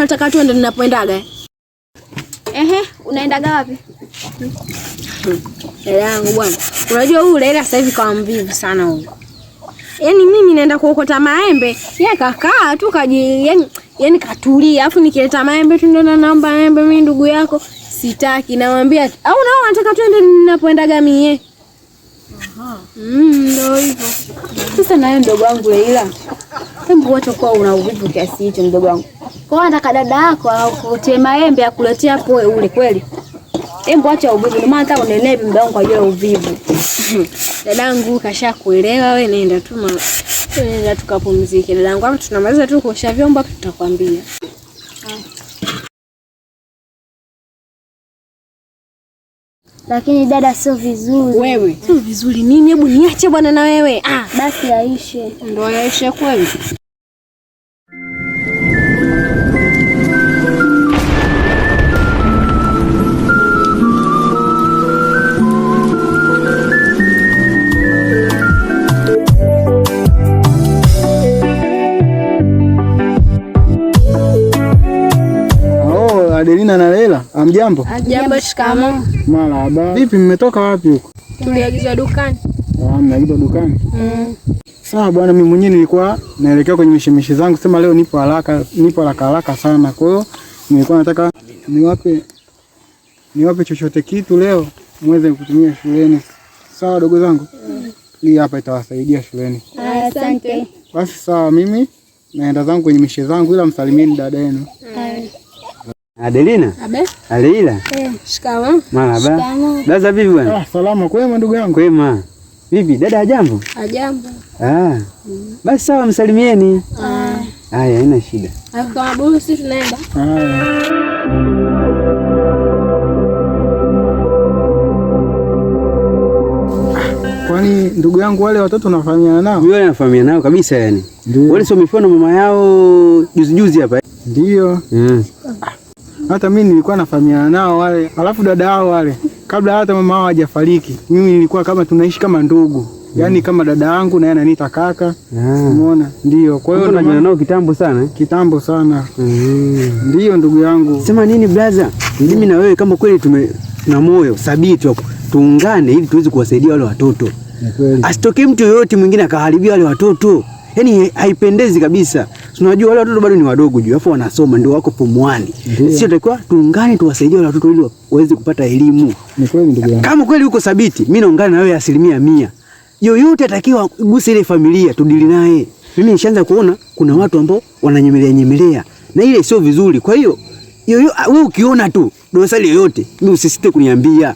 unataka tuende ninapoendaga? Ehe, unaendaga wapi? Dada yangu bwana. Unajua huyu Leila sasa hivi kawa mvivu sana huyu. Yaani mimi naenda kuokota maembe, yeye kakaa tu kaji, yani katulia. Alafu nikileta maembe tu ndo naomba maembe mimi ndugu yako sitaki. Namwambia au nao wanataka twende ninapoendaga mie. Aha. Ndio hivyo. Sasa na wewe mdogo wangu Leila, hebu acha kuwa una uvivu kiasi hicho mdogo wangu. Kwa hiyo nataka dada yako akutie maembe akuletea hapo wewe ule kweli? Hebu acha uvivu, ndio maana hata unenepi mdogo wangu kwa ajili ya uvivu. Dadangu kashakuelewa, wewe nenda tu nenda tukapumzike. Dadangu hapa tunamaliza tu kuosha vyombo hapo tutakwambia. Lakini dada, sio vizuri. Wewe sio vizuri nini? Hebu niache bwana na wewe. Basi yaishe. Ndio yaishe kweli. Oh, Adelina na Leila, amjambo? Jambo. Shikamoo. Marahaba. Vipi, mmetoka wapi huko? Tuliagizwa dukani. Ah, mmeagizwa dukani? Sawa bwana, mimi mwenyewe nilikuwa naelekea kwenye mishemishe zangu, sema leo nipo haraka, nipo haraka haraka sana. Kwa hiyo nilikuwa nataka niwape chochote kitu leo muweze kutumia shuleni. Sawa dogo zangu? Hii hapa itawasaidia shuleni. Asante. Basi sawa, mimi naenda zangu kwenye mishe zangu, ila msalimieni dada yenu. Adelina? Abe. Aleila? Shikamoo. Marahaba. Dada vipi bwana? Ah, salama kwema ndugu yangu. Kwema. Vipi dada hajambo? Hajambo. Ah. Basi sawa, msalimieni. Haya, haina shida. Kama bosi tunaenda. Haya. Kwani ndugu yangu wale watoto unafahamiana nao? Mimi wale nafahamiana nao kabisa yani. Ndio. Wale sio mifano mama yao juzi juzi hapa. Ndio. Hata mimi nilikuwa nafahamiana nao wale. Alafu dada yao wale kabla hata mama wao hajafariki, mimi nilikuwa kama tunaishi kama ndugu. Yaani kama dada yangu na yeye ananiita kaka. Umeona? Ndio. Kwa hiyo unajuana nao kitambo sana eh? Kitambo sana. Ndio ndugu yangu. Sema nini brother? Mimi na wewe kama kweli tuna moyo thabiti tuungane ili tuweze kuwasaidia wale watoto. Asitokee mtu yoyote mwingine akaharibia wale watoto. Yaani haipendezi kabisa. Tunajua wale watoto bado ni wadogo juu, alafu wanasoma ndio wako form 1. Sisi tutakuwa tuungane tuwasaidie wale watoto ili waweze kupata elimu. Ni kweli ndugu yangu. Kama kweli uko thabiti, mimi naungana na wewe 100%. Yoyote atakiwa guse ile familia tudili naye. Mimi nishaanza kuona kuna watu ambao wananyemelea nyemelea na ile sio vizuri. Kwa hiyo wewe ukiona tu dosari yoyote, mimi usisite kuniambia.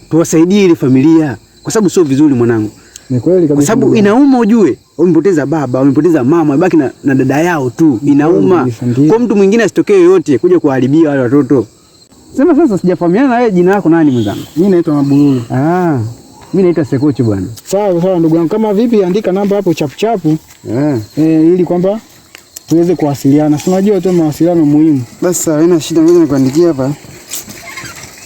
Tuwasaidie ile familia kwa sababu sio vizuri mwanangu. Ni kweli kabisa. Kwa sababu inauma ujue, umepoteza baba, umepoteza mama, baki na dada yao tu. Inauma. Kwa mtu mwingine asitokee yoyote kuja kuharibia wale watoto. Sema sasa sijafahamiana na wewe, jina lako nani mwenzangu? Mimi naitwa Mabululu. Mimi naitwa Sekocho bwana. Sawa sawa ndugu yangu, kama vipi andika namba hapo chapu chapu. Ili kwamba tuweze kuwasiliana. Si unajua tu mawasiliano muhimu. Basi sawa, haina shida, ngoja nikuandikie hapa.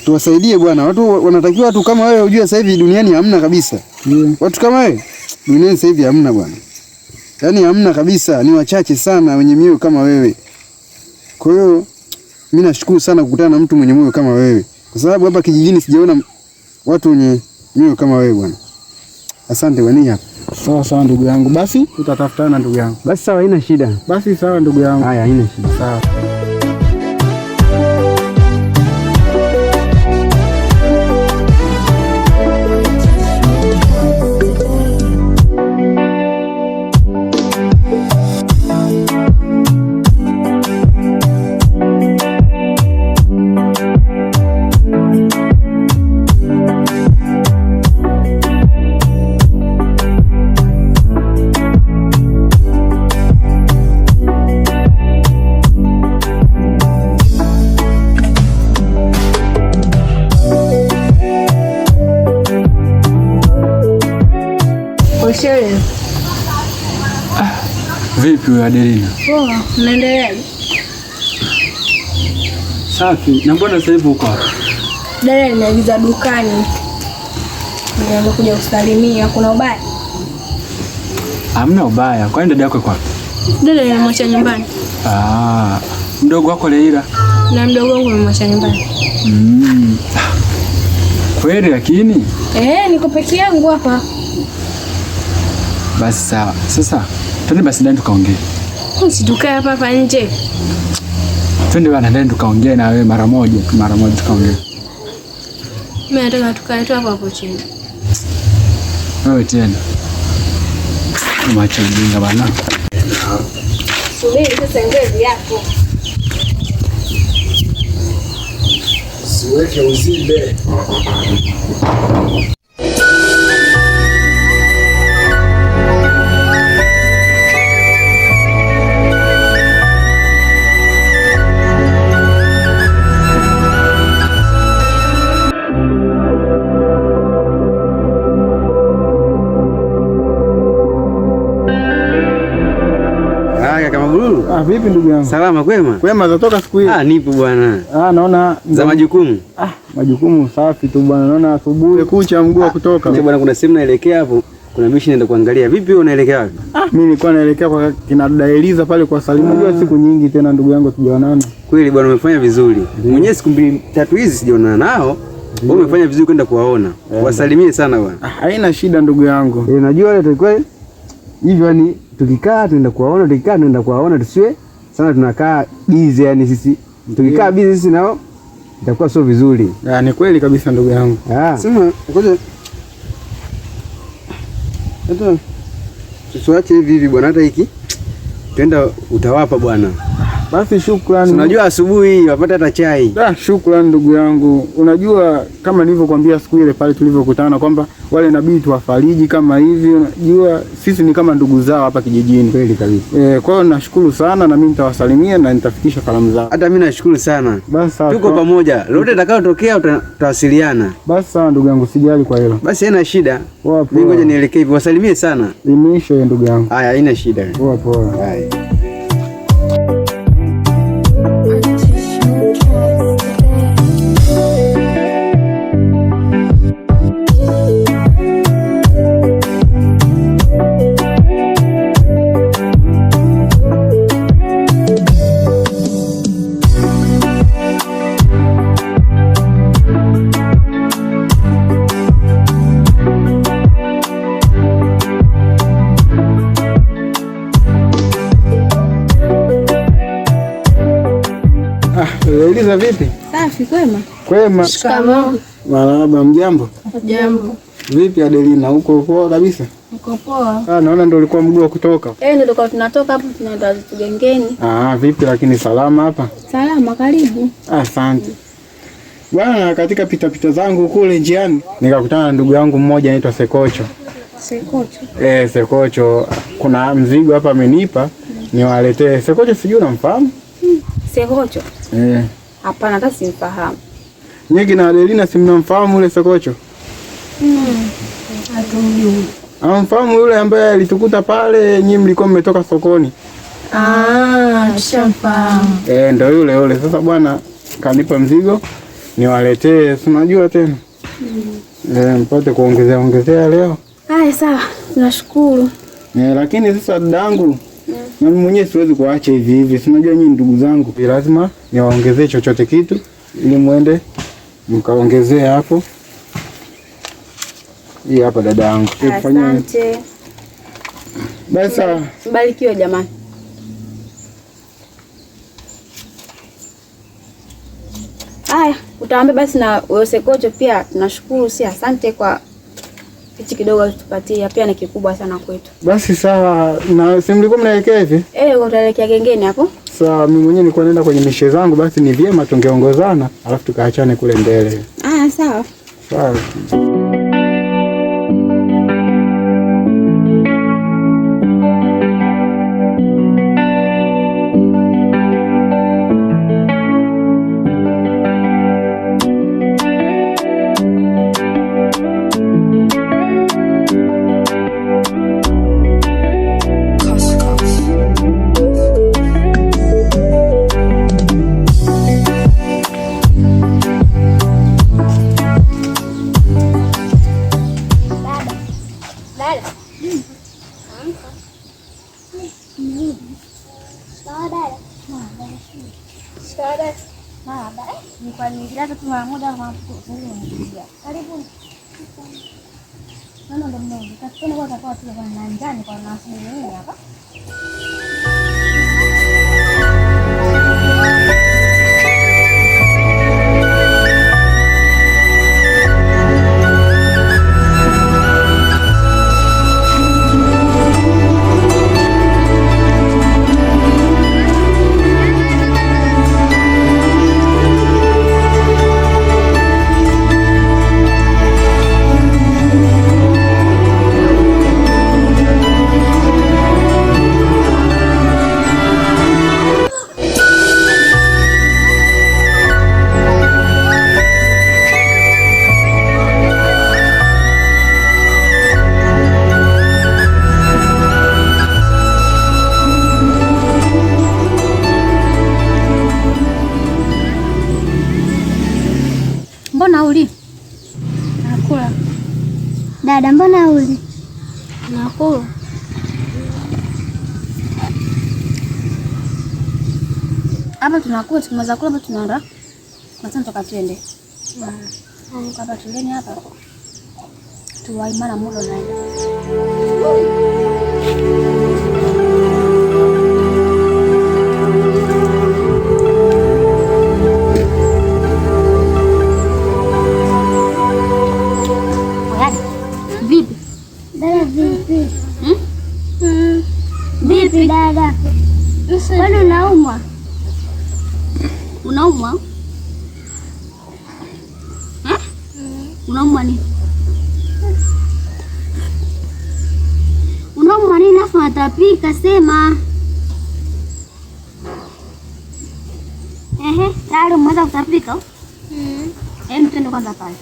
Tuwasaidie bwana. Watu wanatakiwa watu kama wewe, ujue sasa hivi duniani hamna kabisa. Watu kama wewe duniani sasa hivi hamna bwana. Yaani hamna kabisa, ni wachache sana wenye mioyo kama wewe. Kwa hiyo mimi nashukuru sana kukutana na mtu mwenye moyo kama wewe. Kwa sababu hapa kijijini sijaona watu wenye mioyo kama wewe bwana. Asante bwana hapa. Sawa sawa ndugu yangu. Basi tutatafutana ndugu yangu. Basi sawa, haina shida. Basi sawa ndugu yangu. Haya, haina shida. Sawa. Vipi wewe Adelina? Poa, unaendeleaje? Safi. Na mbona sasa hivi uko hapa? Dada nimeagiza dukani. Nimeanza kuja kusalimia, kuna ubaya? Hamna ubaya. Kwani dada yako yuko wapi? Dada nimemwacha nyumbani. Mdogo wako Leila? Na mdogo wangu nimemwacha nyumbani. Kweli lakini? Niko peke yangu hapa. Basi sawa. Sasa twende basi ndani tukaongee. Usitukae hapa hapa nje. Twende bana ndani tukaongee na wewe mara moja tu, mara moja tukaongee. Mimi nataka tukae tu hapa hapo chini. Wewe tena. Mwache mjinga bana. Subiri sasa ngezi yako. Siweke uzibe. Ah, vipi ndugu yangu? Salama kwema? Kwema zatoka siku hiyo. Ah, nipo bwana. Ah, naona za majukumu. Ah, majukumu safi tu bwana. Naona asubuhi kucha mguu wa kutoka. Ndio bwana, kuna sehemu naelekea hapo. Kuna mission naenda kuangalia. Vipi wewe unaelekea wapi? Ah, mimi nilikuwa naelekea kwa kina dada Eliza pale kwa Salimu. Unajua siku nyingi tena ndugu yangu tujaonana. Kweli bwana, umefanya vizuri. Mwenyewe siku mbili tatu hizi sijaonana nao. Wewe umefanya vizuri kwenda kuwaona. Wasalimie sana bwana. Ah, haina shida ndugu yangu. Eh, najua wale tulikuwa hivyo yani tukikaa tunaenda kuwaona, tukikaa tunaenda kuwaona, tusiwe sana tunakaa busy yani sisi. Tukikaa busy sisi nao itakuwa sio vizuri. Ah, ni kweli kabisa ndugu yangu. Ah. Sema ngoja. Hata tusiache hivi hivi bwana, hata hiki twenda utawapa bwana. Basi shukrani. Unajua asubuhi wapata hata chai. Ah, shukrani ndugu yangu. Unajua kama nilivyokuambia siku ile pale tulivyokutana kwamba wale inabidi tuwafariji kama hivi. Unajua sisi ni kama ndugu zao hapa kijijini. Kweli kabisa. Kwa hiyo nashukuru sana na mimi nitawasalimia na nitafikisha salamu zao. Hata mimi nashukuru sana. Basi sawa. Tuko pamoja. Lolote litakalotokea tutawasiliana. Basi sawa ndugu yangu, sijali kwa hilo. Basi haina shida. Mimi ngoja nielekee hivi. Wasalimie sana. Imeisha ndugu yangu. Haya, haina shida. Poa poa. Haya. Eliza vipi? Safi kwema. Kwema. Shikamoo. Marahaba, mjambo? Jambo. Vipi Adelina, huko poa kabisa? Uko poa. Ah, naona ndio ulikuwa mguu wa kutoka. Ndio tulikuwa tunatoka hapo tunaenda tugengeni. Ah, vipi lakini salama hapa? Salama, karibu. Asante. Bwana, katika pita pita zangu kule njiani nikakutana na ndugu yangu mmoja anaitwa Sekocho. Sekocho. Sekocho kuna mzigo hapa amenipa niwaletee. Sekocho sijui unamfahamu? Sekocho? Hapana, hata simfahamu. Nyinyi na Adelina si mnamfahamu yule Sekocho? Hatumjui. Amfahamu yule ambaye alitukuta pale nyinyi mlikuwa mmetoka sokoni? Ah, tushamfahamu. Ndio yule yule. Sasa bwana kanipa mzigo niwaletee, si unajua tena. Mpate kuongezea ongezea leo. Haya sawa, tunashukuru. Lakini sasa dadangu na mimi mwenyewe siwezi kuacha hivi hivi. Si unajua nyinyi ndugu zangu. Lazima niwaongezee chochote kitu ili muende mkaongezee hapo. Hii hapa dada yangu. Asante. Basi mbarikiwe jamani. Haya, utaambia basi na wewe Sekocho pia tunashukuru, si asante kwa hichi kidogo tupatia, pia ni kikubwa sana kwetu. Basi sawa, na si mlikuwa mnaelekea hivi? Utaelekea gengeni hapo. Sawa, mimi mwenyewe nilikuwa naenda kwenye mishe zangu, basi ni vyema tungeongozana, alafu tukaachane kule mbele. Ah, sawa. Sawa. Marahaba. Nilikuwa nimelala tu mara moja kwa kuingia. Karibu. Naona ndo mmoja. Kasema kwa kwa tu kwa na njani kwa na nini hapa? Mbona uli? Nakula. Dada, mbona uli? Nakula. Hapa tunakula, tukimaliza kula hapa tunaenda. Nasema toka twende. Hapa tuleni hapa. Tuwai maana muda unaenda. Vipi? Dada vipi? Vipi dada? Kwani unaumwa? Unaumwa? Eh? Unaumwa nini? Unaumwa nini afu unatapika sema. Ehe, tayari umeanza kutapika? Hem, twende kwanza pale.